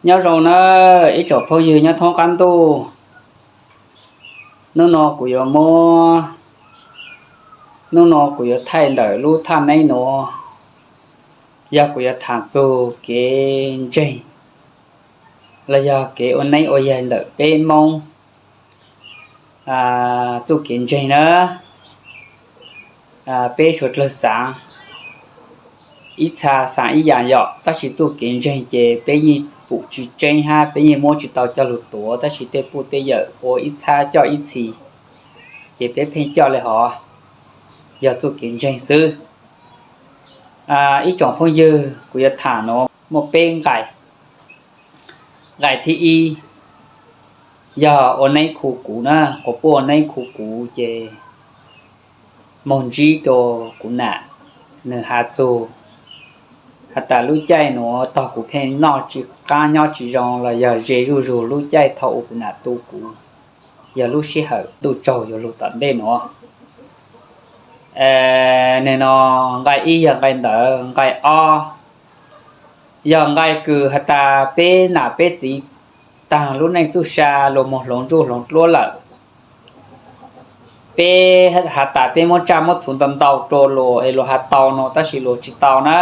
Nyob zoo nawb ib tsoom phooj ywg nyob thoob qab ntuj. Hnub no kuv yuav muab, hnub no kuv yuav thaij ntawm lub thaj neeb nuav, yog kuv yuav tham txug kev ntseeg los yog kev ua neeb ua yaig ntawm peb Moob txuj kev ntseeg na. Peb suav dlawg xaav ib txha xaav ib yaam yom, tab sis txuj kev ntseeg ces peb yeej pum tsi tseeb hab peb yeej muab tsi tau coj lug tuav, tab sis tej puj tej yawm ua ib txhab coj ib txhis, ces peb pheej coj le hov, yog txuj kev ntseeg xwb. Ib tsoom phooj ywg, kuv yuav tham nuav muaj peb nqai. Nqai thib ib yog ua neeb khu kuv na, quas puj ua neeb khu kuv ces moog ntsib rua kuv nam, nwg has txug has tas lub caij nuav tog kuv pheej noj tsi qaab nyob tsi zoo los yog ze zuj zug lub caij thaum uas kuv nam tu kuv, yog lub sij hawm ntuj tsaug yuav lug tom ntej nuav. Nwg no nqai ib yog nqai ntawd, nqai ob yog nqai kws has tas peb nam peb txiv taag lub neej txuj sa luas moog hloov ntsuj hloov dluab lawm. Peb has tas peb muab tsaj muab txhuv ntau ntau rua luas es luas has tau no tab sis luas tsi tau na,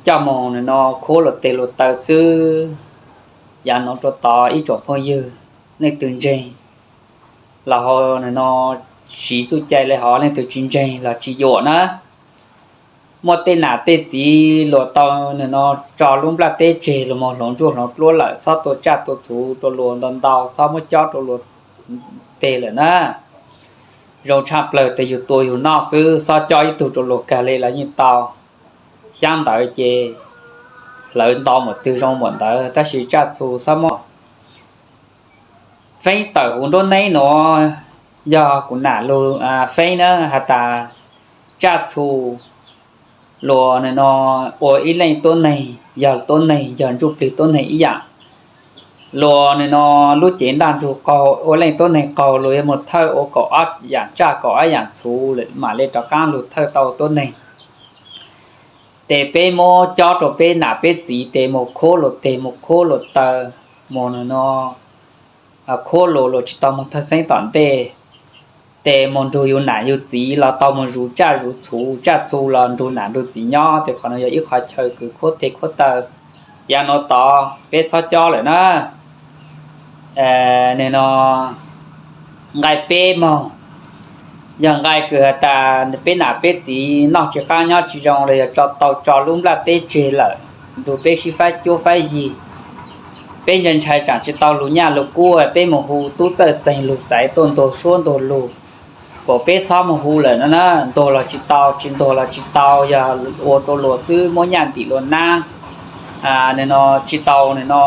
coj moog nwg no khuab luas teg luas taw xwb. Yav nuav rua tod ib tsoom phooj ywg, leej twg ntseeg los ho nwg no siv txuj cai le hov, leej twg tsi ntseeg los tsi yuam na. Muaj tej nam tej txiv luas tau nwg no tso lub nplaj teb tseg luas moog hloov ntsuj hloov dluab lawm, txhob tua tsaj tua txhuv rua luas ntau ntau, txhob muab cob rua luas teg lawm na. Zoo tshaj plawg tes yug tua yug noj xwb, txhob cob ib tug rua luas kag le los yeej tau. Xyaab ntawd ces hlawv nto npaum twg zoo npaum ntawd, tab sis tsaj txhu txhob muab feeb tawm huv nruab neeb nuav. Yog kuv nam lug feeb na has tas tsaj txhu luas nwg no ua ib leej tuab neeg, yog tuab neeg yog ntsuj plig tuab neeg ib yaam. Luas nwg no lub cev ntaj ntsug qaug, ua leej tuab neeg qaug luas yuav moog thawj ua kaum ob yaam tsaj kaum ob yaam txhuv mam le rov qaab lug thawj tau tuab neeg. Tes peb muab cob rua peb nam peb txiv tes moog khuab luas teg moog khuab luas taw, moog nwg no khuab luas, luas tsi tau moog thawj xeeb tom ntej. Tes moog nrug yug nam yug txiv los tau moog zuv tsaj zuv txhuv, tsaj txhu los nrug nam nrug txiv nyob, tes qhov no yog ib qhov chaw kws khuab teg khuab taw. Yav nuav tod peb txhob cob lawm na. Nwg no nqai peb moog yog nqai kws has tas peb nam peb txiv noj tsi qaab nyob tsi zoo los yog tso tau tso lub nplaj teb tseg lawm, nrug peb sib faib cuab faib yig. Peb ntshai ntshai tsaam tsi tau lug nyaj lug kub, peb moog hu tub txawj txeeg lug xaiv tuaj ntuag suab ntuag lug, kuas peb txhob moog hu lawm no na. Ntuag los tsi tau, tsi ntuag los tsi tau, yog ua rua luas xwb, muab nyaj ntim luas nab. Nwg no tsi tau, nwg no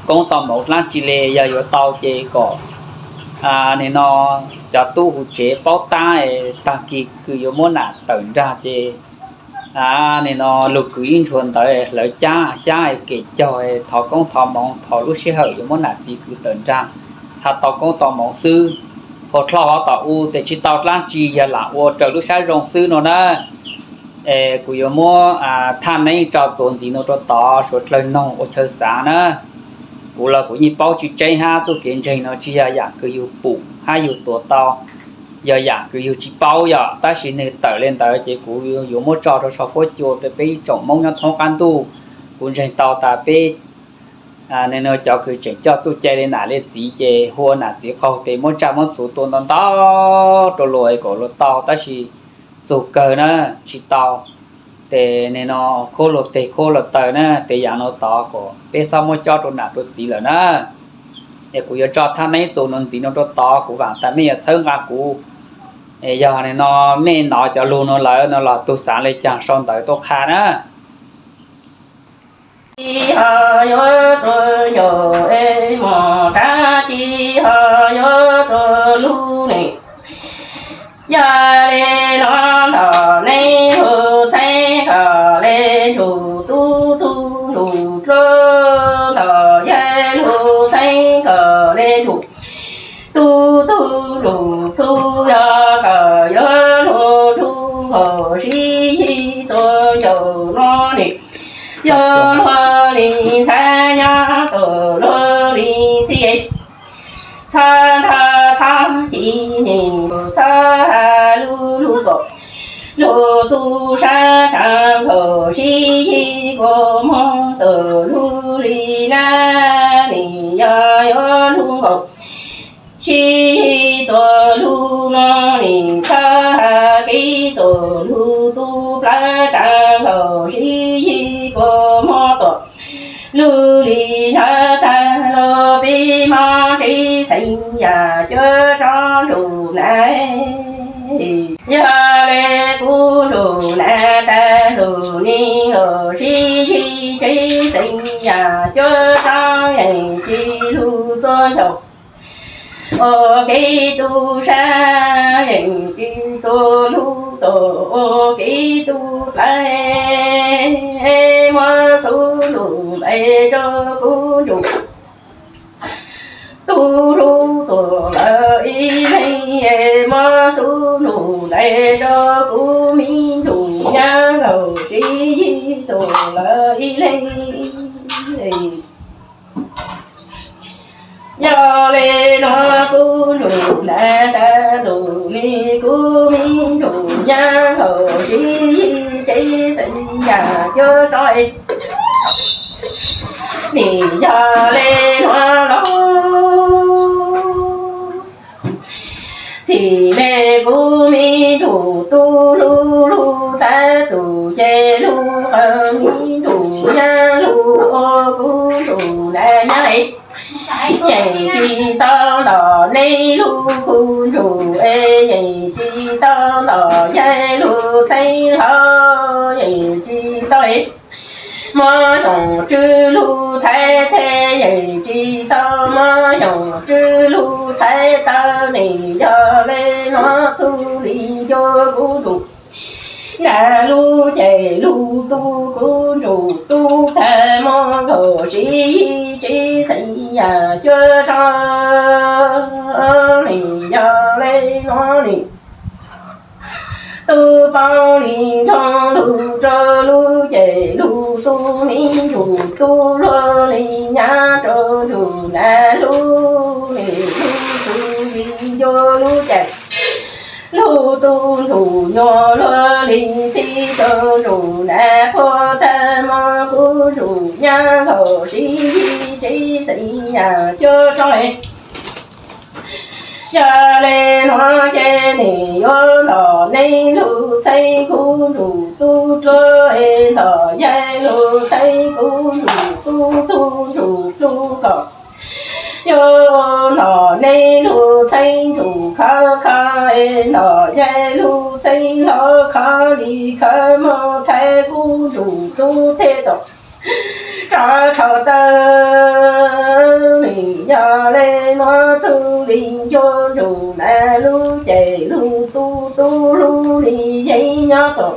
koob tau moov dlaab tsi le, yog yuav tau ces kom nwg no cov tub huv tsev paub taab, taag kis kws yuav muab nam tawm nraag ces nwg no lug kws ib ntshua ntawd hlawv caab xyaab kem caug, thov koob thov moov, thov lub sij hawm yuav muab nam txiv kws tawm nraag, has tau koob tau moov xwb. Hos dlhau hov tom u tes tsi tau dlaab tsi, yog lam ua raws lub sab zoo xwb no na. Es kuv yuav muab thaj neeb tso txuas ntxiv no rua tod, suav dlawg noog ua chaw xaav na. Kuv los kuv yeej paub tsi tseeb hab, txuj kev ntseeg no tsi yog yaam kws yug pum hab yug tuav tau, yog yaam kws yug tsi paub yom. Tab sis nwg tawm le ntawd ces kuv yuav muab tso rua sau fuab cua rua peb ib tsoom Moob nyob thoob qab ntuj. Kuv ntseeg tau tas peb nwg no cov kws tseem coj txuj cai le nam le txiv ces hu ua nam txiv qaug tes muab tsaj muab txhuv tua ntau ntau rua luas kom luas tau, tab sis txug kawg na tsi tau. Tes nwg no khuab luas teg khuab luas taw na, tes yaam nuav tod kom peb txhob muab cob rua nam rua txiv lawm na. Es kuv yuav tso thaj neeb txuas nuav ntxiv no rua tod, kuv vaam tas mej yuav txhawb nqa kuv. Es yog nwg no mej nov cov lug nuav lawm no los tug xaav le caag sau ntawv tuaj qha na. Ci ho yuav txug ncaus es mus dab ci ho yuav txug lug ne. Yog le nuav ntawm neb lug txheeb kom le nrug tub tub nrug dluab, ntawm yawg lug txheeb kom le nrug tub tub nrug plhu, yog kom yuav lug nrug nkaus sib yig txug ncaus nuav ne. Yog lug Luag li ntxhab nyob tus luag li ntxhi, txhob nrog txhob ci nim txhob ha lub lub nkaus. Lug tub sab tsav nkaus sib yig kua muag tus lug li na, nim yog yuav lub nkaus sib yig txua lug no, nim txhob ha kev tus lug tub plab tsav nkaus sib yig kua muag tuam lug li yog tag lug peb mob tsev xeeb yam cuab tsob ntsuj na. Yog le kuv ntsuj na tag lug ni nkaus sib yig tsev xeeb yam cuab tsob yeej tsis lug txua ncaus. Ua kev tub sab yeej tsis txua lug tus ua kev tub plab, muab xub ntuj ntais rau kuv ntsuj tub hlub tuag lawm ib leeg, muab xub ntuj ntais rau kuv me ntsuj nyab nkaus sib yig tuag lawm ib leeg. Yog le nuav kuv ntsuj na tag lug li kuv me ntsuj nyab nkaus sib yig tsev xeeb yam cuab tsob. Nim yog le nuav los txhim le kuv me ntsuj tub hlub lug tab txug ces lug qhov me ntsuj nyab lug ua kuv ntsuj na nyab. Yeej tsis tau ntaus neb lug kuv ntsuj es, yeej tsis tau ntaus yawg lug txheeb hlo, yeej tsis tau muab xyoo tswb lug thaiv teg, yeej tsis tau muab xyoo tswb lug thaiv taw. Nim yog le nuav txuj li ncu kuv ntsuj na lug ces lug tu kuv ntsuj tub tag muab nkaus sib yig tsev xeeb yam cuab tsob. Nim yog le nuav nim tub paub li nroo lug rau lug ces lug tu me ntsuj tub luag li nyab rau ntsuj na lug, nim lug tu li ncu lug ces lug tu ntsuj nyuag luag li ntxhi rau ntsuj na puag tag muab kuv ntsuj nyab nkaus sib yig tsev xeeb yam cuab tsob. Yog le nuav ces nim yuav ntaus neb lug txheeb kuv ntsuj tub dluab es, ntaus yawg lug txheeb kuv ntsuj tub tug ntsuj lug kom yuav ntaus neb lug txheeb ntsuj khov kho es, ntaus yawg lug txheeb hlo khov li khov muag thaiv kuv ntsuj tub teg tom rov thaum taw. Nim yog le nuav txuj li ncu ntsuj na lug ces lug tu tub lug li yeeb nyob tom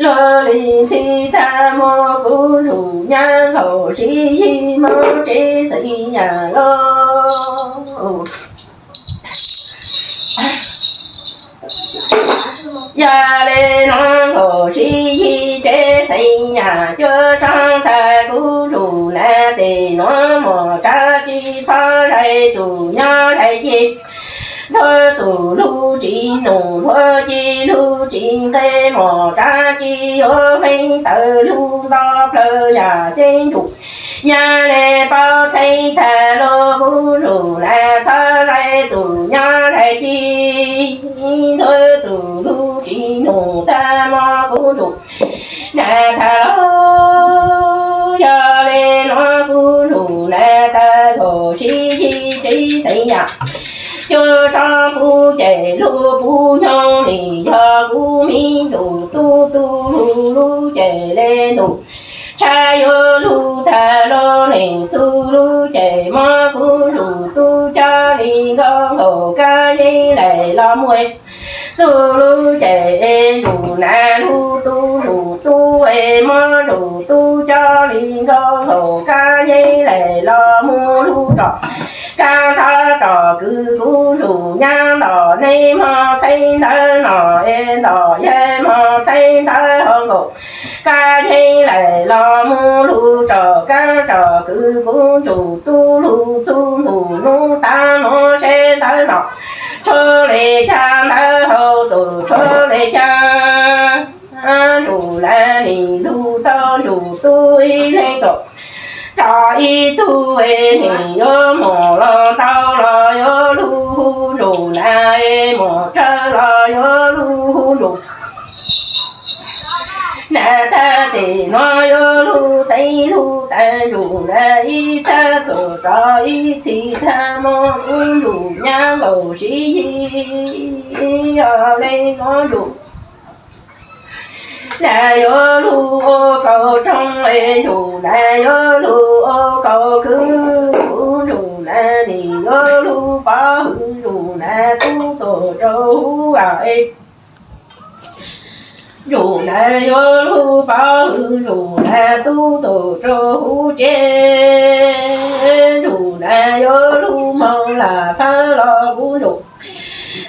luag li ntxhi tag muab kuv ntsuj nyab nkaus sib yig mob tsev xeeb yam lug. Yog le nuav nkaus sib yig tsev xeeb yam cuab tsob tag kuv ntsuj na tes nuav mos tsav tsi txhob zais txuj nyob zais ci, nthuav txuj lug tsis nug nthuav ci lug tsis nqe mos tsav tsi yuav feeb tawm lug nto plawg yam ceeb ntsuj nyab le paub txheeb tag lug kuv ntsuj na txhob zais txuj nyob zais ci, nthuav txuj lug tsis nug tag muab kuv ntsuj na tag lug. Yog le nuav kuv ntsuj na tag nkaus sib yig tsev xeeb yam cuab tsob kuv ces lug puv nyoog nim yog kuv me ntsuj tub tu lug lug ces le ntug tshab yuav lug tag lug nim txuj lug ces muab kuv ntsuj tub coj li nkauj nkaus kab yeeb laim los muag. Txuj lug ces ntsuj na lug tu ntsuj tub es muab ntsuj tub coj li nkauj nkaus kab yeeb laim los muag lug Kab thab tsom kwv kuv ntsuj nyab ntom, neb mog txheeb ntawv no es ntom, yawg mog txheeb ntawv hauv nkaus. Kab nyeeb lawm los mus lug tsom kab tsom kwv kuv ntsuj, tub lug txug ntug nub tav nuav seb ntawv no tshuav le caag, ntawv hauv tus tshuav le caag. Ntsuj na nim lug tau ntsuj tub ib leeg tuaj, tso ib tug es nim yuav muam los ntau los yuav lug hu ntsuj na, es muam tsawg los yuav lug hu ntsuj na. Tag tes nuav yuav lug teev lug tas ntsuj na, ib txhab kawm rov ib txhis tag moog kuv ntsuj nyab nkaus sib yig yog le nuav ntsuj na yuav lug ua kaus roog es ntsuj na yuav lug ua kaus khwb kuv ntsuj na, nim yuav lug pov hwm ntsuj na tub tuaj rau huv es ntsuj na yuav lug pov hwm ntsuj na tub tuaj rau huv tsev, ntsuj na yuav lug moog lam fab los kuv ntsuj.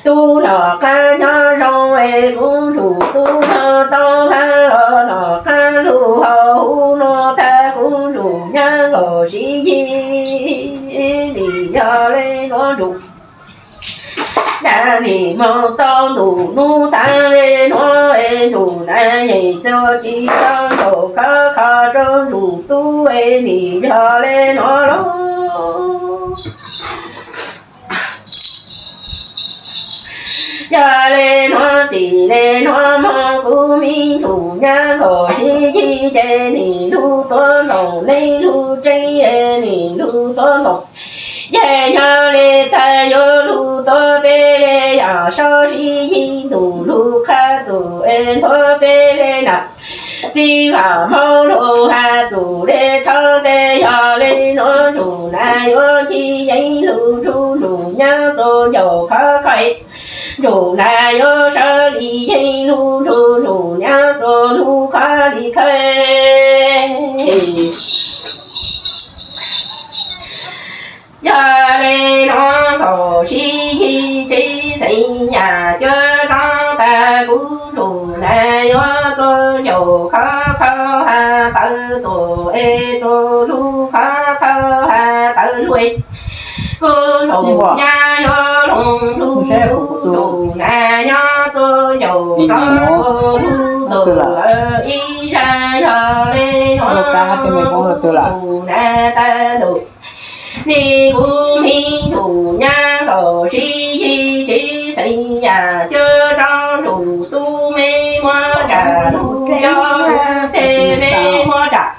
Tub noj qab nyob zoo es kuv ntsuj, tub moog tau fab los noj qab lug hauv huv nuav tag kuv ntsuj nyab nkaus sib yig nim yog le nuav ntsuj na, nim moog tau ntuj nub taag le nuav es ntsuj na, yeej txuag tsis tau ncaus khov kho rau ntsuj tub es nim yog le nuav lauj. Yog le nuav txim le nuav moog kuv me ntsuj nyab nkaus sib yig ces nim lug tuav ntoos, neb lug tseeb es nim lug tuav ntoos. Yog nyob le tag yuav lug tuav peb le yaam, sab sib yig ntuj lug qha txug es nthuav peb le na. Txij vam Hmoob lug has txug le thaub tes, yog le nuav ntsuj na yuav ci yeeb lug nrug ntsuj nyab txuas ncaus khov kho. Ntsuj na yuav sawv li yeeb lug nrug ntsuj nyab txuas lug qhov li khawb. Yog le nuav nkaus sib yig tsev xeeb yam cuab tsob tag, kuv ntsuj na yuav txuas ncaus khov kho has tawv tuaj es txuas lug khov kho has tawv lug. Kuv ntsuj nyab yuav lug nrug ntsuj na nyob txuas ncaus tsob txuas lug tuaj lawm ib zag. Yog le nuav kuv ntsuj na tawv lug, nim kuv me ntsuj nyab nkaus sib yig tsev xeeb yam cuab tsob, ntsuj tub mej muab tsam lug coj, tes mej muab tsam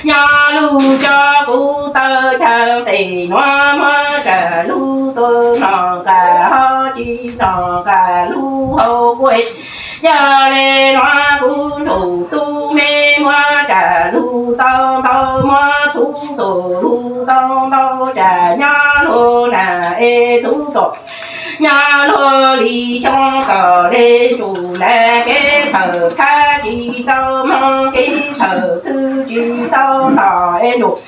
nyob lug coj kuv taw chaw, tes nuav muab tsam lug tuaj noj nqaj, ho tsis noj nqaj lug hauv kuab. Yog le nuav kuv ntsuj tub mej muab tsam lug tau ntau, muab txhuv tuaj lug tau ntau, tsam nyob luag na es txhuv tuaj nyob luag li xyoo kom le ntsuj na. Kev thawm thab tsis tau moog, kev thawm thwj tsis tau nto es ntsuj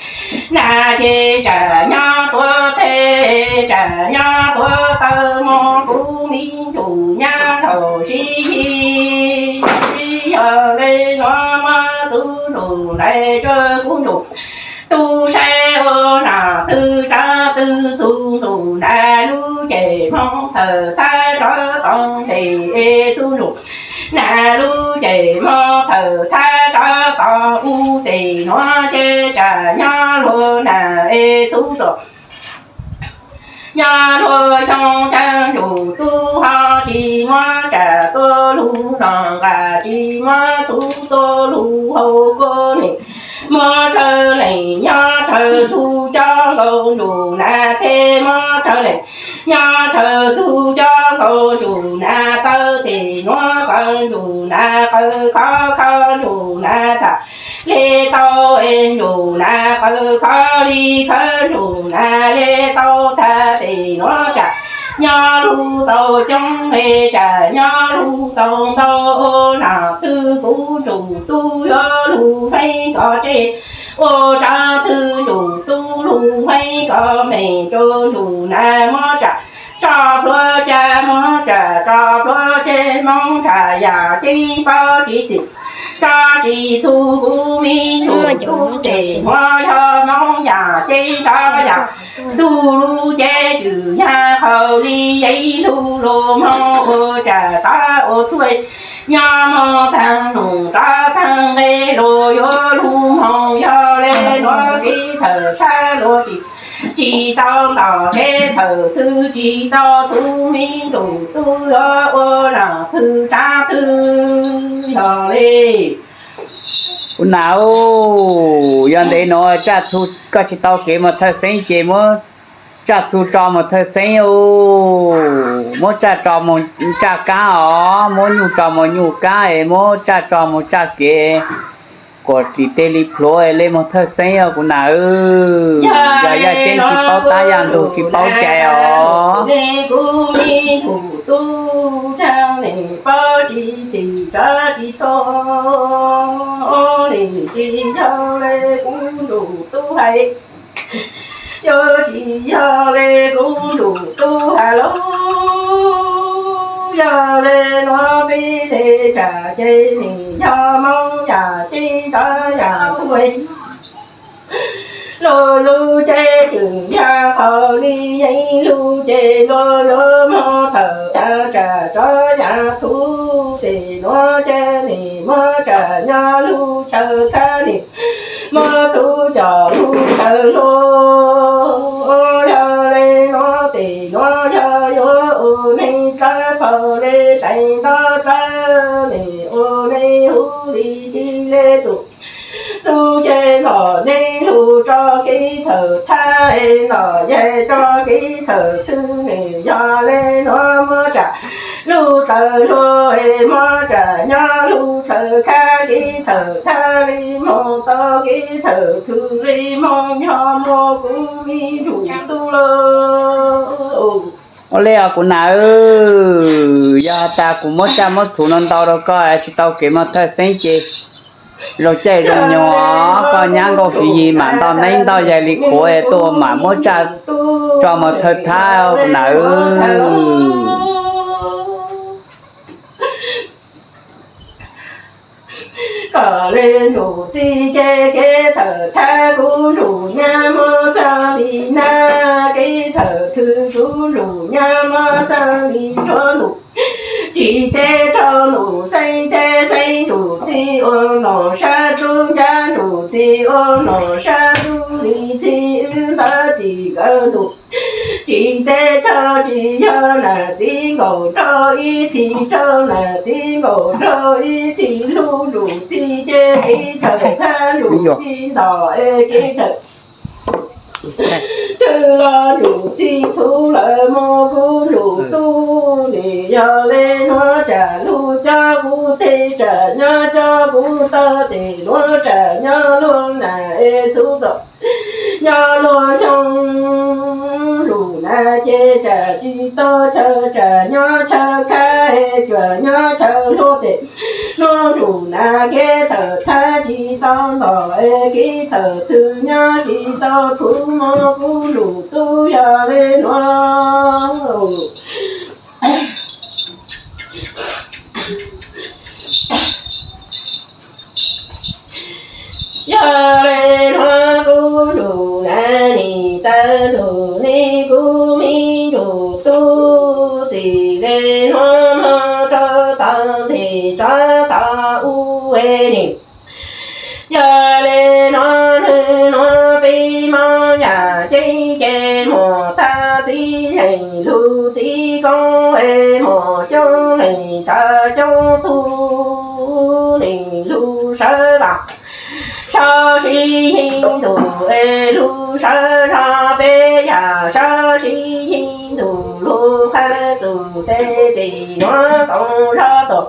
na ces tsam nyob tuav teg, tsam nyob tuav taw moog kuv me ntsuj nyab nkaus sib yig. Yog le nuav muab txhuv ntsuj ntais tsuag kuv ntsuj, tub saib ua nam twg tsab twg txug ntsuj na, lub ceg moog thawm thab tsov tom ntej es txhuv ntsuj na, lub ceg moog thawm thab tsov tom u, tes nuav ces tsam nyob luag na es txhuv tuaj nyob luag xyoo caag, ntsuj tub ho tsis muab tsam tuaj lug noj nqaj, tsis muab txhuv tuaj lug hauv kuab, nim muab tsawg leej nyob tsawg tug coj nkaus, ntsuj na tes muab tsawg leej nyob tsawg tug coj nkaus, ntsuj na taw tes nuav qaws, ntsuj na qaws khov kho, ntsuj na txham le tau es ntsuj na qaws khov li khawb, ntsuj na le tau tag tes nuav tsam nyob lug tau coob es tsam nyob lug tau ntau, ua nam twg kuv ntsuj tub yuav lug feeb kov tseg, ua tsav twg ntsuj tub lug Hmoob koj meem tsuj ntsuj nas muab tsam tso plhuav caj, muab tsam tso plhuav ceg, Hmoob tsam yam ceeb paub tsis txim tso tsis txhub. Kuv me ntsuj tub tes muab yog Hmoob yam ceeb tso yam txhub, lub cev twm yag qaum li yeeb lug lug, Hmoob ua tsam txhob ua txhua nyob, Hmoob taag num txhob taag nqe lug, yuav lug Hmoob yog le nuav kev thawm thab lug tsis tsis tau ntaus kev thawm thwv, tsis tau txhub, me ntsuj tub yuav ua leej twg tsav twg yog le. Kuv nam, yog ntev nuav tsaj txhu koj tsis tau kev moog thawj xeeb ces muab tsaj txhu tso moog thawj xeeb, muab tsaj tso moog tsaj kaab os, muab nyuj tso moog nyuj kaab es muab tsaj tso moog tsaj kev, kuas tsis teg li plhuav le moog thawj xeeb os kuv nam. Yog yaj ceeb tsis paub tab, yaj ntug tsis paub cai os. Kuv me ntsuj tub tag, paub tsis txhim txhob tsis txhub, tsis yog le kuv ntsuj tub hais, yuav tsis yog le kuv ntsuj tub has lawm. Yog le nuav peb le tsam ces nim yog Hmoob yam ceeb tso yam txhub, lug lug ces twm yag qaum li yeeb lug ces lug yuav moog thawm yam tsam tso yam txhub, tes nuav ces nim muab tsam nyob lug chaw khab, nim muab txhub cov lug chaw lug. Yog le nuav tes nuav yog yuav ua neeg dlawb paug le teev nto dlawb, nim ua neeg huv li si le txum txhub ces los neeg lug tso kev thawm thab es los yaig tso kev thawm thwv, nim yog le nuav muab tsam lug tawm lug es muab tsam nyob lug tawm khab, kev thawm thab li moog tau, kev thawm thwv li moog nyob, moog kuv me ntsuj tub lauj. Ua le os kuv nam, yog has tas kuv muab tsaj muab txhu no ntau rau koj tsis tau kev moog thawj xeeb ces zoo caij zoo nyoog koj nyab Nkauj Siv Yig mam ntau neeb ntau yaig li kuv tuaj mam muab tsaj tso moog thawj thab kuv nam. Koj le ntsuj txiv ces kev thawm thab kuv ntsuj nyab muab xaav li nab, kev thawm thwv kuv ntsuj nyab muab xaav li tshuav ntsuj. Tsis teb rau ntsuj xeeb teb xeeb, ntsuj txiv ua nom sab dlub ncav, ntsuj txiv ua nom sab dlub li txiv wb ntawd txiv kawg ntsuj. Tsis teb rau tsis yog nam txiv nkaum rau ib txhis, rau nam txiv nkaum rau ib txhis hlub ntsuj txiv ces kev thawm thab ntsuj txiv ntom es kev thawm thwv los ntsuj txiv txhub lawm, moog kuv ntsuj tub nim yog le nuav tsam lug coj kuv teg, tsam nyob coj kuv tog, tes nuav tsam nyob luag nam es txhub tom nyob luag xyoo. Ntsuj nam ces tsam tsis tau chaw, tsam nyob chaw khab es tsuas nyob chaw luag tes, luag ntsuj nam kev thawm thab tsis tau ntom es kev thawm thwv nyob tsis tau txhub, moog kuv ntsuj tub yog le nuav. Yog le nuav kuv ntsuj nam nim tawm ntug ne, kuv me ntsuj tub txim le nuav moog rau tog nteg tso tog ub ne. Yog le nuav nwg nuav peb Moob yam ceeb ces muaj tag txiv leej lug txiv koob es muaj coob leej tsav coob tug, leej lug sawv vam sawv si yig ntuj es lug sawv zog peb yam sawv si yig ntuj lug qha txug tes, tes nuav koom zog tuaj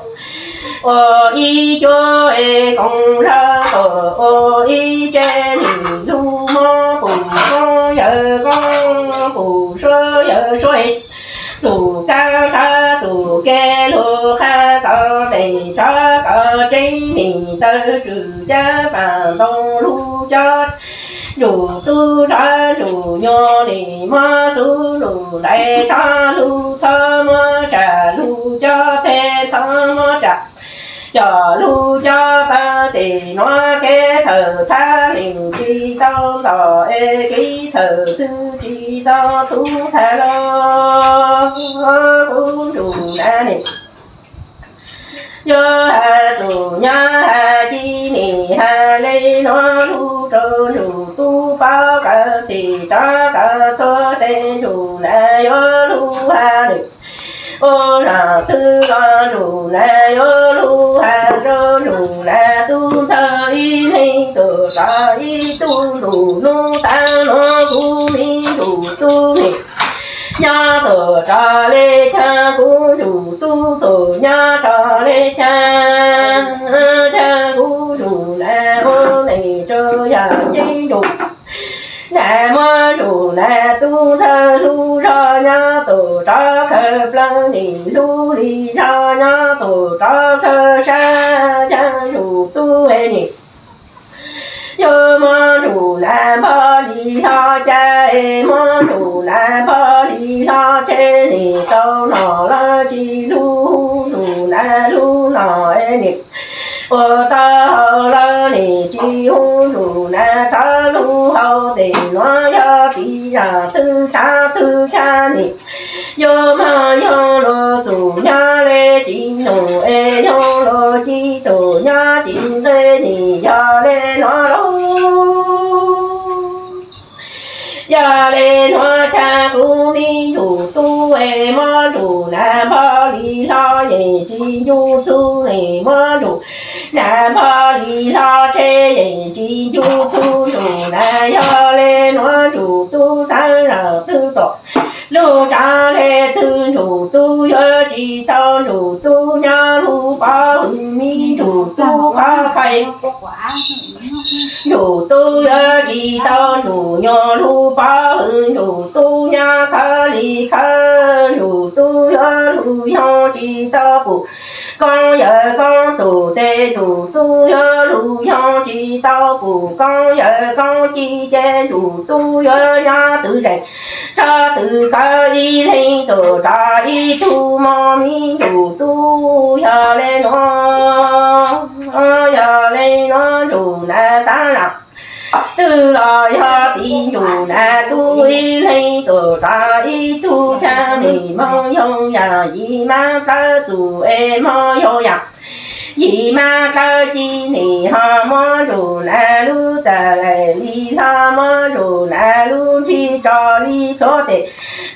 ua ib cuab es koom zog tuaj ua ib tse, leej lug mob pum koob yawg koob, pum suab yawg suab, txug kab qha txug kev lug qha kom meej tso kom tseeb, neeg tawg tswm cab pam ntoo lug cov Ntsuj tub tsob ntsuj nyuj nim muab xub lug ntaiv tsob lug txhob muab tsam lug cov teg txhob muab tsam coj lug cov taw tes nuav kev thawm thab leej tsis tau ntom es kev thawm twg tsis tau tub tag los kuv ntsuj na nim yuav has txug nyab has ci nim has le nuav lug rau ntsuj tub paub kaw txhim tsob kaw txhua teg ntsuj na yuav lug has nim ua zaj twg los ntsuj na yuav lug has rau ntsuj na tub ntxawg ib leeg tuaj rau ib tug ntsuj nub taag nuav kuv me ntsuj tub nim nyob tuaj rau le caag kuv ntsuj tub tuaj nyob rau le caag, caag kuv ntsuj na ua neej tsaug yog nce ntsuj na muab ntsuj na tub ntxawg hlub zog nyob tuaj rau kawg plaws nim hlub li zog nyob tuaj rau kawg sab caag ntsuj tub nim yuav muab ntsuj na npog li hlo ca es muab ntsuj na npog li hlo tseg nim tau nom lawv tsis hlub hu ntsuj na hlub nom es nim ua tau hau lawv nim tsis hu ntsuj na rov lug hau tes nuav yog tiv zaj twg tshav twg ca nim yuav moog yoog luag txuj nyob le tsis nug es yoog luag ci tug nyob tsis nqe nim yog le nuav lauj. Yog le nuav ca kuv me ntsuj tub es muab ntsuj na npog li hlo yeej tsis ncu txug nim muab ntsuj na npog li hlo tseg yeej tsis ncu txug ntsuj na yog le nuav ntsuj tub xaav zaj twg tom lug tsav le twg ntsuj tub yuav tsis tau ntsuj tub nyob lug pov hwm me ntsuj tub qhov khaij ntsuj tub yuav tsis tau ntsuj nyuj lug pov hwm ntsuj tub nyob khawv li khawv ntsuj tub yuav lug yoog tsis tau pum koob yawg koob txuj tes ntsuj tub yuav lug yoog tsis tau pum koob yawg koob ci ces ntsuj tub yuav nyob twv zeej tso twv kawg ib leeg tuaj rau ib tug mog me ntsuj tub yog le nuav, yog le nuav ntsuj na xaav zaj twg los yog tiv ntsuj na tub ib leeg tuaj rau ib tug caag nim moog yoog yam yim mab dlawb txuj es moog yoog yam yim mab dlawb ci nim ho muab ntsuj na lub txaj laim li hlo muab ntsuj na lub ntsig tso li plhuav tes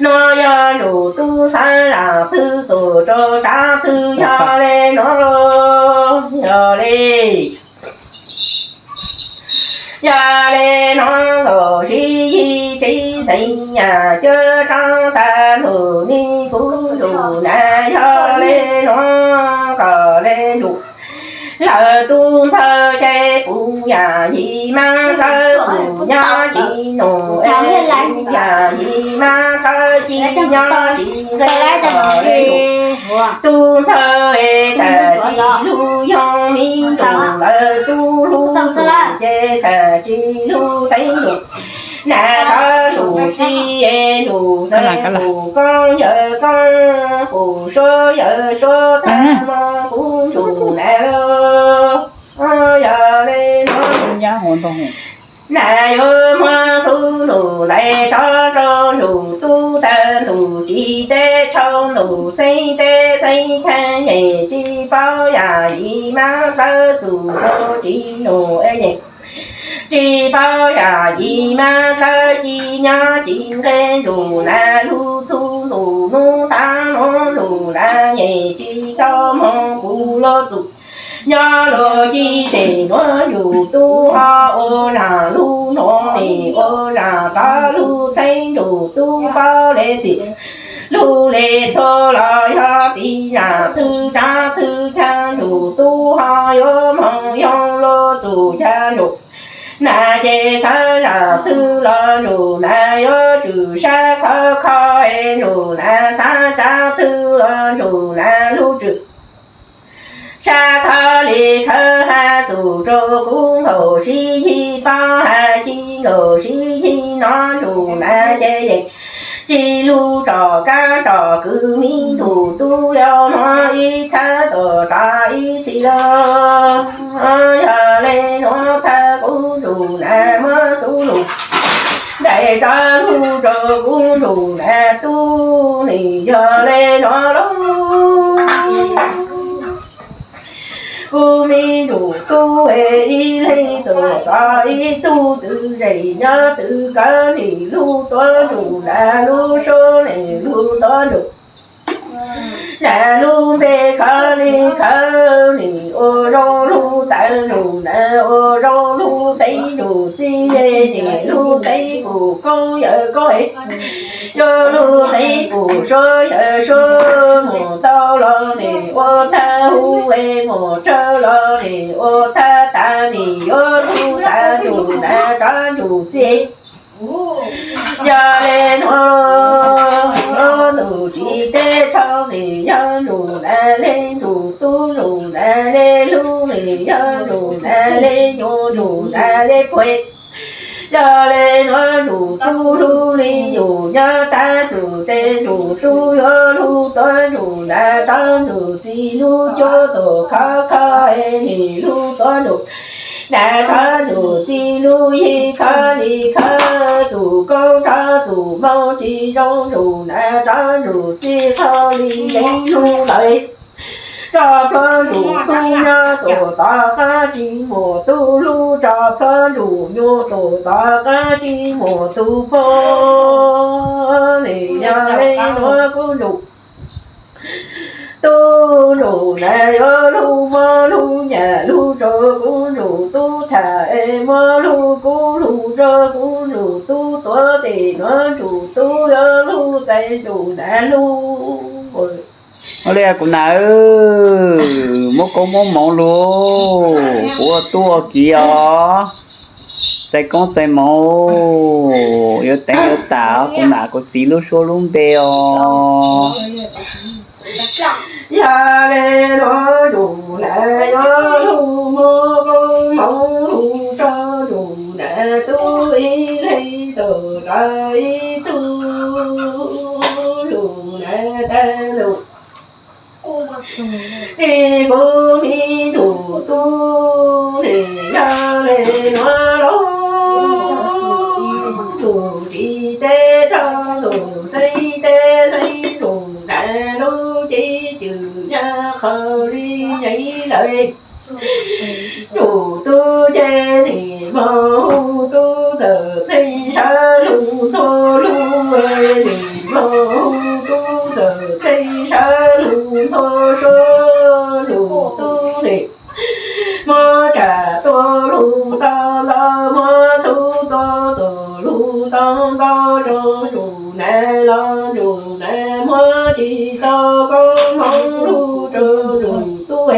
nuav yog ntsuj tub xaav zaj twg tuaj rau tsaav twg yog le nuav, yog le yog le nuav nkaus sib yig tsev xeeb yam cawv roob tag nrho me kuv ntsuj na yog le nuav nkaus le ntsuj lawv tub ntxawg ces kuv yam yim mab dlawb txuj nyob tsis nug es kuv yam yim mab dlawb ci nyob tsis nqe le ntsuj tub ntxawg es txhaj tsis lug yoog me ntsuj lawv tub hlub txuj ces txhaj tsis lug teeb ntsuj na rov lug ci es ntsuj na pum koob yawg koob pum suav yawg suav tag moog kuv ntsuj na lawm, yog le nuav na yuav muab xub lug ntaiv rov rau ntsuj tub tag ntuj ci teb tshau ntuj xeeb teb xeeb thaab yeej tsis paub yam yim mab dlawb txuj rau tsis nug es yeej tsis paub yam yim mab dlawb ci nyob tsis nqe ntsuj na lug txug ntuj nub tag nuav ntsuj na yeej tsis tau moog kuv lub txuj nyob lug ci tes nuav ntsuj tub ho ua zaj lug nuav nim ua zaj rov lug txheeb ntsuj tub paub le txim lug le txhua los yog tiv zaj twg tsaav twg caag ntsuj tub ho yuav moog yoog lub txuj ca ntsuj na ces xaav zaj twg los ntsuj na yuav tswm sab khov kho es ntsuj na xaav tsaav twg los ntsuj na lug tswm sab khawv li khawv has txuj rau kuv nkaus sib yig paub has ci nkaus sib ntsib no ntsum na ces yeej tsis lug tsom kab tsom kwv, me ntsuj tub yog hnov ib txhab tuam tsav ib txhis los. Yog le nuav thaj kuv ntsum na muab xub lug nraim tsav lug rau kuv ntsum na tub, nim yog le nuav lauj. Kuv me ntsum tub es ib leeg tuam tsav ib tug twv zes nyob twv kawg, nim lug tuav ntsum na lub suab, nim lug tuav ntsum na lub npe khawv li khawv, nim ua zoo lug tawv ntsum na ua zoo lug teb ntsum txij, nim lug teb kuv koob yawm koob, yuav lug teb kuv suab yawm suab, mus tau los nim ua thaj hu es mus tsawg los nim ua thaj tas, nim yuav lug tawv ntsum na tsav ntsum txij. Yog le nuav ntsum tsis teb tshau, nim yog ntsum na le ntsum tub, ntsum na le hlub, nim yog ntsum na le nyuam, ntsum na le phuj. Yog le nuav ntsum tub hlub li yus nyob tab txug tes, ntsum tub yuav lug tuav ntsum na tsav ntsum txij, lub cuab tuam khov kho es nim lug tuav ntsum na tsav ntsum txij, lub yig khov li khov, txug koob tsav txug moog tsis zoo ntsum na tsav ntsum txij, qhov li yeej lug lawm. Tso plhuav ntsum tub nyob tuam tov qab tsis muaj tub hlub, tso plhuav ntsum nyuam tuam tov qab tsis muaj tub pog. Nim yog le nuav kuv ntsum tub ntsum na yuav lug muab lub nyam lug rau kuv ntsum tub tham es muab lub kub lug rau kuv ntsum tub tuav tes nuav ntsum tub yuav lug txais ntsum na lug. Ua li kuv nam, muab koob muab moov lug, kuv ua tub ua kiv os, txais koob txais moov, yuav teev yuav tam kuv nam kuv txiv lub suab lub npe os. Yog le nuav ntsum na yuav lug muab koob moov lug rau ntsum na tub ib leeg tug rau ib tug ntsum na tag lug. Es kuv me ntsum tub nim yog le nuav lauj, ntsum tsis teb tshau, ntsum xeeb teb xeeb, ntsum na lub cev cwm nyab qhov li yeej lawm. Ntsum tub ces nim moog hu tub txawm txheej sawv lug nthua lug, nim moog hu tub txawm txheej sawv lug nthua suab, ntsum tub nim muab tsam tua lug tau ntau, muab txhub tua tua lug tau ntau rau ntsum na los ntsum na muab tsis tau koob moov lug rau ntsum tub.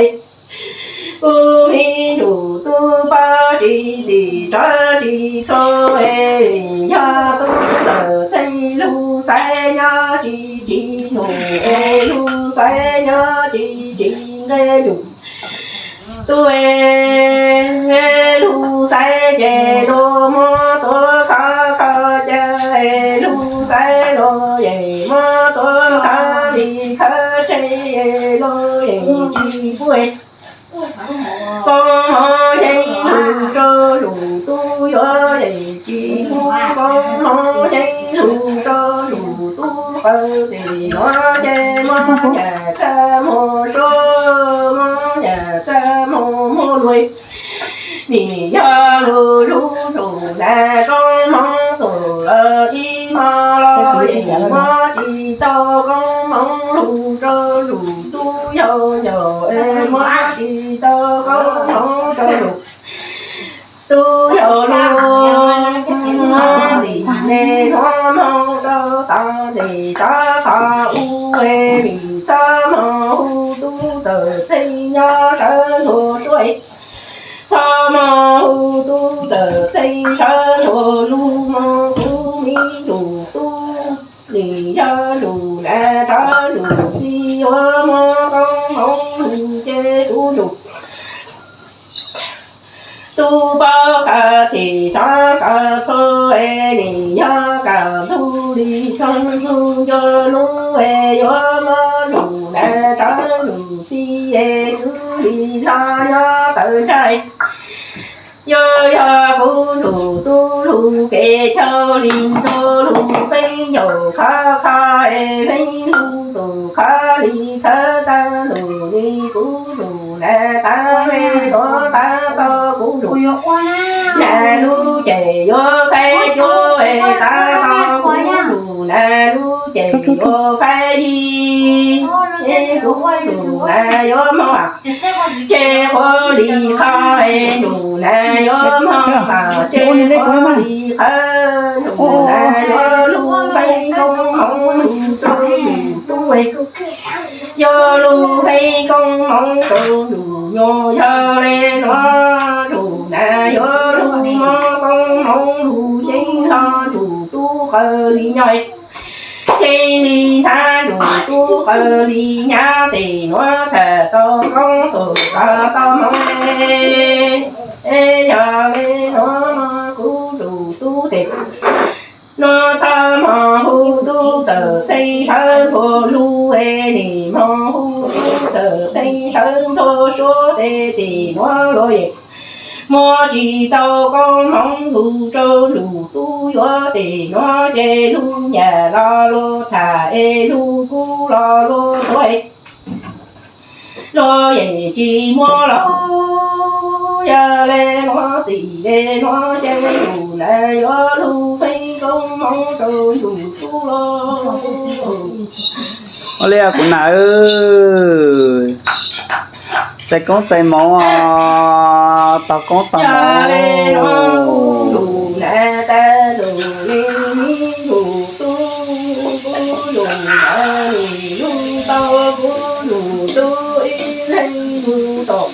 Kuv me ntsum tub pab tsis txim rov tsis txhua, yog tub txawm txheej lug xaiv nyob tsis tsim ntsum, lug xaiv nyob tsis tsim nqe ntsum tub. Lug xaiv ces lug muab tuav khov kho ces, lug xaiv los yeej muab tuav khov li khov tseg, lug yeej tsis pub koob moov yeej lug rau ntsum tub, yuav yeej tsis pub koob moov yeej lug rau ntsum tub. Qhov tes nuav ces muab nyam txaj muag suab, muab nyam txaj muag muab luag. Nim yog lug lug ntsum na koob moov tug los ib hmo los yeej muab tsis tau koob moov lug rau ntsum tub, yog yog es muab tsis tau koob moov rau ntsum tub, yog lug txim ne nuav moog rau tog tes rov qhov u, es nim txhob moog hu tub txawm txheej nyob sawv nthua suab, txhob moog hu tub txawm txheej sawv nthua lug moog. Kuv me ntsum tub nim yog ntsum na rov ntsum txij, yuav muab koob moov lug ces kuv ntsum Tus poj kawm txhim tshaj kawm txhua es nim yog kawm ntug li txog ntug nco hnub es yuav muab tus nam tsav tus txiv es kwv li hlo nyob tawm ntsaj. Yog yog kuv tus tub lug kev chaw li nto lug pheej ncaum khov kho es pheej lug tus khov li khawv tag lug li kuv tus nam tag le tuav tag tau kuv tus nam lub ces yuav faib cuab es tag tau kuv tus nam lub ces yuav faib yig. Kuv tus nam yuav moog ces qhuav li qhov es tus nam yuav moog mas ces qhuav li qhov tus nam yuav lug pheej koob hmoov lug rau yus tub es. Yog lug pheej koob hmoov rau yus nyuam yog le nuav tus nam yuav lug moog koob hmoov lug xyeeb hlo tus tub qawv li nyob. Xyeeb li hnab tus tub qawv li hnyav tes nuav txhaj tau koob tus qawv tau hmoov. Es yog le nuav kuv tus tub tes nuav txhob moog hu tub txawm txheeb sawv nrua lug es nim moog hu tub txawm txheeb sawv nrua suab tes tes nuav luag yeej muab tsis tau koob hmoov lug rau lug tub yuav tes nuav ces lug nyam los luag tham es lug kub los luag tuav. Luag yeej tsis muab los yog le nuav txim le nuav ces lug nam yuav lug pheej koob hmoov rau yus tub los. Ua li kuv nam, txais koob txais moov, tog koob tog moov. Lug nam tas lug li yus tub, kuv lug nam li lug tau kuv yus tub ib leeg lug tau.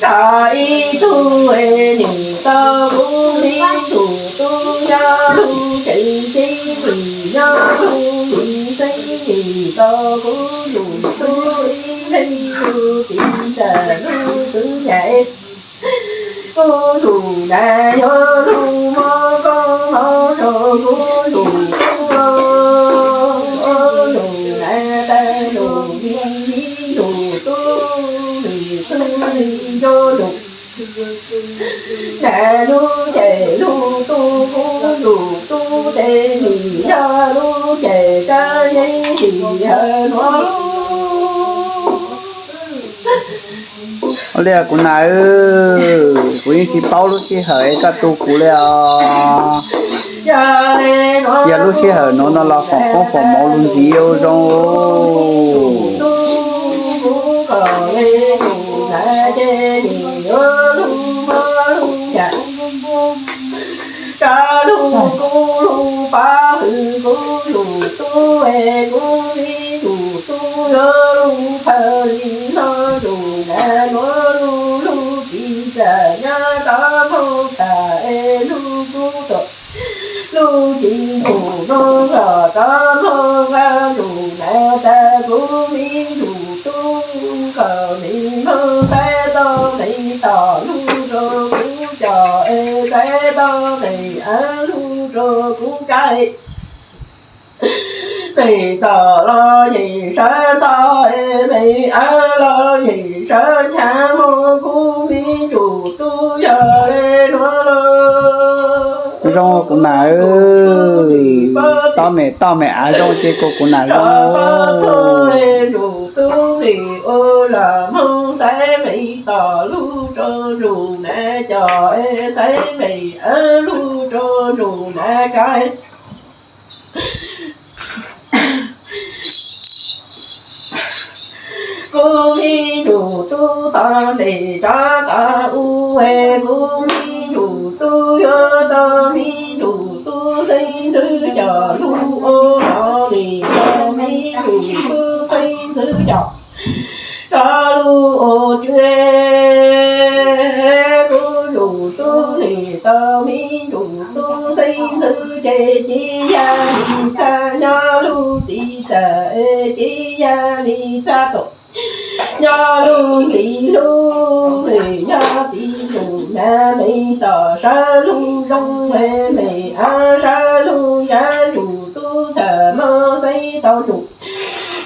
Tau ib tug es nim tau kuv li yus tub, yog lug tseem ceeb lim, yog lug lim xeeb lim tau kuv yus tub ib leeg lug txiv tas lug tub nyam. Kuv lug nam yuav lug moog koob hmoov rau kuv yus tub, lug nam tas lug li yus tub, lim tub li yus tub. Nam lug ces lug tub kuv yus tub tes lim, yog lug ces kab yeeb lim hawm nuav. Ua li kuv nam, kuv yeej tsis paub lub sij hawm es koj tu kuv li os. Yog lub sij hawm nuav no los foom koob foom moov lug ntxiv ua zoo. Rov lug kuv lug pab hwm kuv yus tub es kuv li yus tub yuav lug pawg li hlo yus nam nuav lug lug txiv tas nyob rov moog tas es lug kuv tau lug tsis mus nua los rov moog nqa yus nam tas kuv li yus tub kom li moog saib tau li tom lug rau kuv cov es saib tau li av lug rau kuv kaim. Pem tom los yeej sawv tog es pem av los yeej sawv nchav, muab kuv me ntsuj tub yog le nuav los. Zoo kuv nam, toj me toj me av zoo ces kuv kuv nam zoo. Ntsuj tub li ua los moog saib pem tom lug rau ntsuj nam cov es saib pem av lug rau ntsuj nam kaim. Kuv me ntsuj tub tog ntes rov tog u es kuv me ntsuj tub yuav tau me ntsuj tub xeeb ntxwv coj lug ua los li tau me ntsuj tub xeeb ntxwv coj rov lug ua tswv. Kuv ntsuj tub li tau me ntsuj tub xeeb ntxwv ces ci yag li txha nyob lug txiv tas es ci yag li txha tau nyob lug txiv lug li nyob txiv Nab me tom sawv lug zoo, me av sawv lug yav ntsuj tub txham mog xeeb tau ntsuj.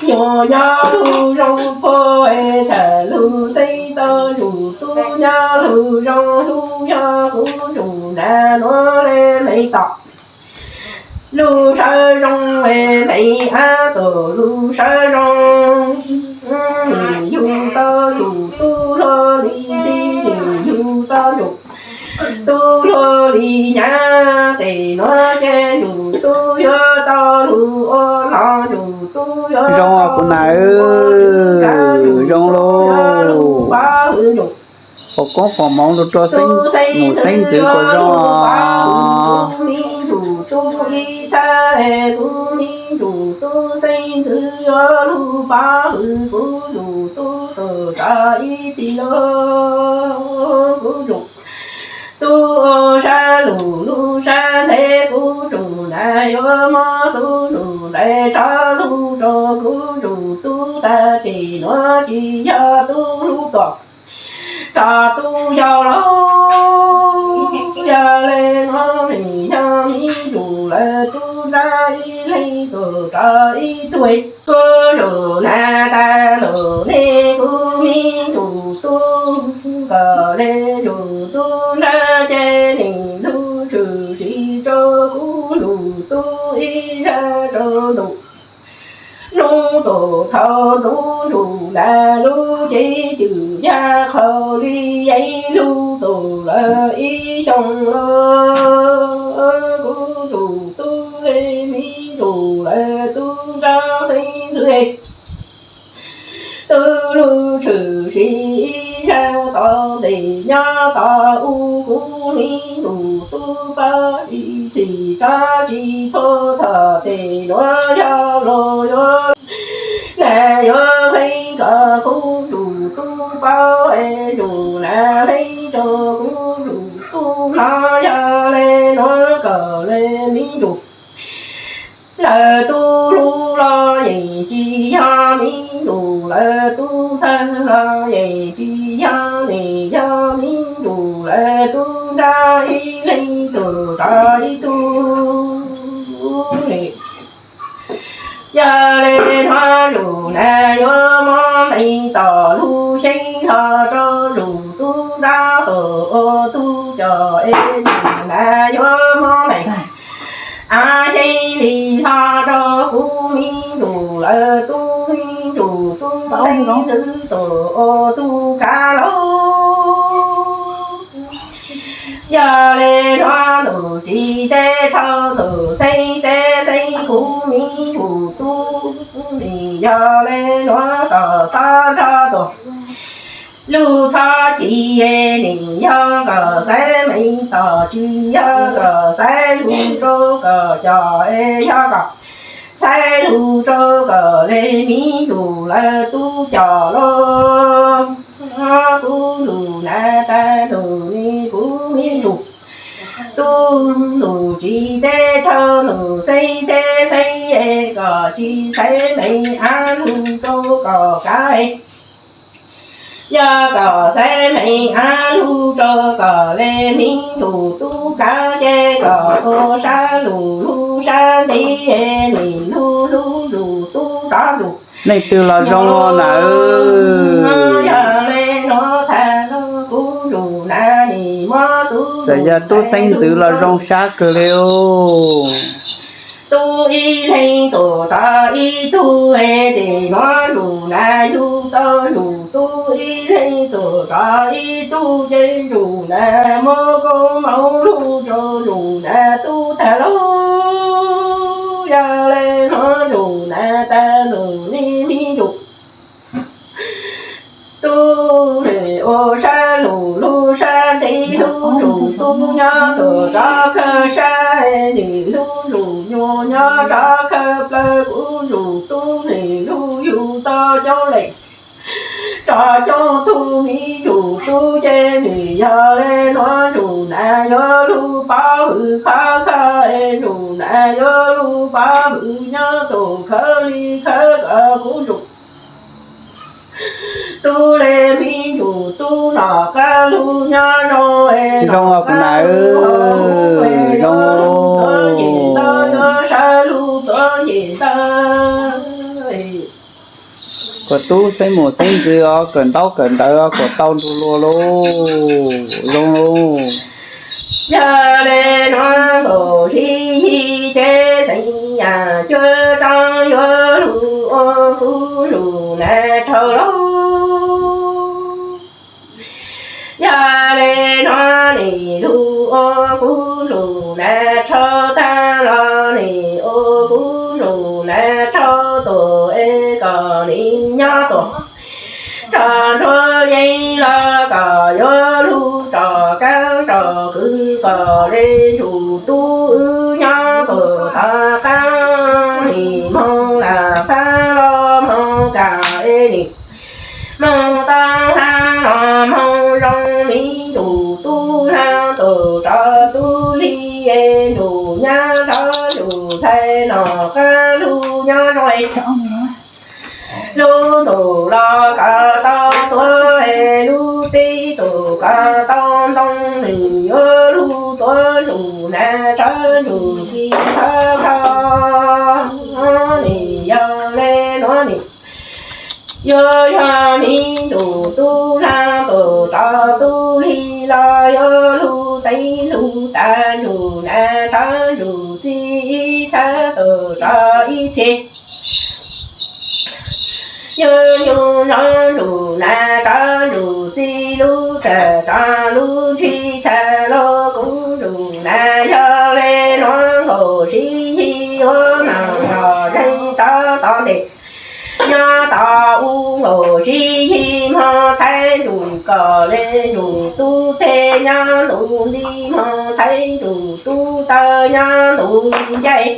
Nyuam nyob lug zoo puag txham lug xeeb tau ntsuj tub, nyob lug zoo lug yog kuv ntsuj nab nuav le me tom. Lug sawv zoo me av tom lug sawv zoo, yug tau ntsuj tub luag li txij, yug tau ntsuj tub luag li nyab, tes nuav ces ntsuj tub yuav tau lug ua no, ntsuj tub yuav zoo kuv na, zoo lug. Ua koob foom hmoov lug rua mus xeeb ntxwv kom zoo. Ntsuj tub ib txhab, kuv me ntsuj tub xeeb ntxwv yuav lug pab hwm kuv ntsuj tub txug tau ib txhis lug. Kuv ntsuj tub ua sab lug lug sab ntev, kuv ntsuj nab yuav muab xub lug ntev rov lug rua kuv ntsuj tub tag, tes nuav tsis yog tub lub tuam, tso tub yau lawm. Yog le nuav nws yog me ntsuj lawv tub nrab ib leeg tug rov ib tug. Kuv ntsuj nab tag lug ne, kuv me ntsuj tub kom le ntsuj tub nrab ces nws lug tshwm sim rua kuv ntsuj tub ib zag rua ntuj. Nub tus thaum ntxuv ntsuj nab lub cev cwm yaj qhau li yeeb lug tus lawm ib xyoos lawm. Kuv ntsuj tub le me ntsuj lawv tub nrab xeeb ntxwv, tub lug tshwm sim ib zag tom ntej nyob tom u, kuv me ntsuj tub pab ib txhis tso tsis txhua, thaum tes nuav yog lug yuav, nab yuav lees kom kuv ntsuj tub paub, es ntsuj nab lees rua kuv ntsuj tub hnov. Yog le nuav kom le me ntsuj lawv tub hlub los yeej tsis yog, me ntsuj lawv tub txhawj los yeej tsis yog, nws yog me ntsuj lawv tub nrab ib leeg tug rov ib tug. Yog le nuav ntsuj nab yuav muab meej tom lug xyeeb hlo rua ntsuj tub nrab tug ua tug coj, es ntsuj nab yuav muab meej av xyeeb li hlo rua kuv me ntsuj lawv tub, me ntsuj tub xeeb ntxwv tug ua tug kav laug. Yog le nuav ntuj tsis teb tshau, ntuj xeeb teb xeeb, kuv me ntsuj tub nws yog le nuav kom txhob nrog tuag. Lug txhob ci, nws yog kom xaiv meej tom, tsis yog kom xaiv lug rua kom coj, es yog kom xaiv lug rua kom le me ntsuj lawv tub coj lawm. Kuv ntsuj nab tag lug ne, kuv me ntsuj tub ntuj tsis teb tshau, ntuj xeeb teb xeeb, es kom tsis xaiv meej av lug rua kom kav. Yog kom xaiv meej av lug rua kom le me ntsuj tub kav, ces kom ua sab lug lug sab ntev, es nws lug lug ntsuj tub rov ntsuj. Leej twg los zoo nawb. Yog le nuav tag lug kuv ntsuj nab nws muab xub, txawm yog tub xeeb ntxwv los zoo sab kawg li. Tub ib leeg tug rov ib tug, es tes nuav ntsuj nab yug tau ntsuj tub ib leeg tug rov ib tug, ces ntsuj nab muab koob moov lug rua ntsuj nab tub tag lug. Yog le nuav ntsuj nab tag lug ne, me ntsuj tub nws ua sab lug lug sab ntev, lug ntsuj tub nyob tug rov khawb sab, nws lug ntsuj nyuas nyob rov khawb plawv, kuv ntsuj tub nws lug yug tau coob leej rov coob tug, me ntsuj tub ces nws yog le nuav ntsuj nab yuav lug pab hwm khov kho, es ntsuj nab yuav lug pab hwm nyob tug khawb li khawb kom kuv ntsuj Tub le me ntsuj tub, nom qab hlub nyob zoo. Zoo os kuv nam, zoo. Sawv lug tuav nce ntawd. Kuas tub xeeb mus xeeb ntxwv os, kawm ntaub kawm ntawv os, kuas tau nrug luag lauj, zoo lauj. Yog le nuav nkaus sib yig ces xeeb yam cuab tsob yuav lug ua kuv ntsum nas rhau lauj. Yog le nuav nim lug ua kuv ntsum nas rhau tag los nim ua kuv ntsum nas rhau tuaj es kom nim nyob tuaj rau nruab yeeb los kom yuav lug rov qab rau kwv kom le ntsum tub wb nyob tuaj tom qab nim moog lam fab los moog kam es nim moog tau hlab los moog zoo me ntsum tub hlab tuaj rau tub hli es ntsum nyab rov ntsum ntxhais nom qab lug nyob zoo. Lub ntuj los kom tau tuav es lub teb tug kom tau ntoo, nws yuav lug tuav ntsum nas rhau ntsum txiv thawj thaum. Nim yog le nuav nim yuav yog me ntsum tub hlab tuaj rau tub hli los yuav lug teev lug tas ntsum nas rhau ntsum txiv ib txhawb tuaj rau ib txhia. Yug yug nrog ntsum nas rhau ntsum txiv lub txawm rau lub ntsis tshaj lug kuv ntsum nas yog le nuav nkaus sib yig ua mas nrog zeeg tau tom ntej. Nyob tau u nkaus sib yig moog thaij ntsum kom le ntsum tub teg nyob ntu nti moog thaij ntsum tub taw nyob ntu ncaig.